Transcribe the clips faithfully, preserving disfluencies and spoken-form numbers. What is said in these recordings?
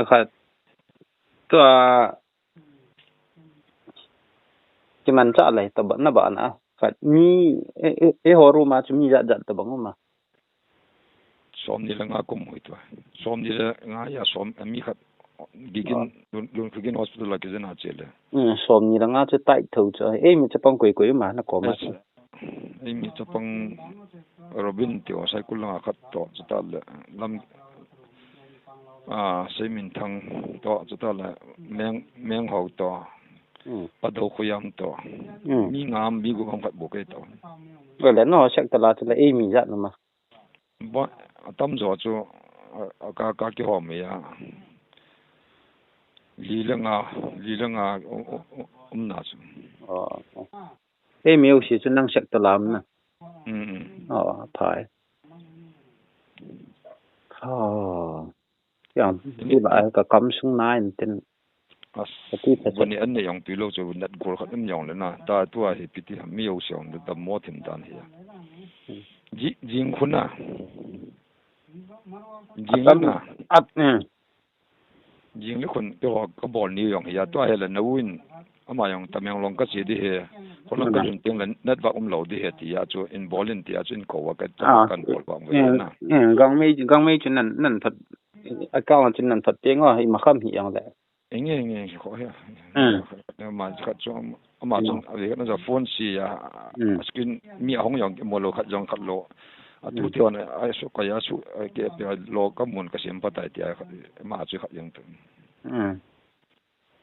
Khat tua kimanchah le tabang na bang a. Khat mi e, e, eiho room a chu mi ijat jat tabang um a. Som ni le nga kum hoi tua. Som ni le nga a som mi khat Gigin, Lun, Lun Gigin Hospital a kijin a che le. Hmm, som ni le nga chu tai tho chu. Eimi chapang koi koi um a na koma chu. Eimi chapang Robin tia Saikul langa khat toh, chutah le lam, a, Seiminthang toh, chutah le Meng, Mengho toh, Hmm. Pado Khoyam toh. Hmm. Mi nga mi gup ham khat bou kei toh. Ole no, sek tala chu le eimi ijat na ma. Ba, atam jo chu, a, a ka, ka kihom e a. Li le nga, li le nga, u, u, u, um na chu. Oh, oh. Eimi u si chu nang sek tala um na. Mm, mm. Oh, phai. Oh. Yang, ti ba ai ka kam sung na in tin. As, ka ti ta boni an ne jong tui lou chu nat gol khat um jong le na. Ta tua hi piti ham mi u si jong le dam mo thin dan hi. Hmm. Ji, jing khun a. Jing le na. At, hmm. Jing le khun ke ho ka bol ni jong hi a tua he le na u in ama jong Tamenglong ka che di he. Kholang ka jun ting le nat va um lou di he ti a chu in bol in ti a chu in ko va ka, ah, kan bol va um, eh, na. Eh, gang mei, gang mei chu nan, nan phat, account chu nan phat teng o, ima kham hi jong le. Enge, enge, ko he. Hmm. Ma khat chu, ama chu, hmm, a ve khat na ja phone si a, hmm, a screen mi ahong jong mo lou khat jong khat lou. A tu, hmm, ti on a su ka ya su, a ke pe lo ka mun ka sem pa tai ti a, ma chu khat jong tu. Hmm.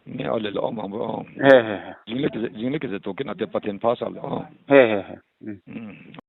Nge a le lo ma bo. He, he, he. Jing le ke, jing le ke je to kin a te Pathen pha sa le. He, he, he. Hmm. Hmm.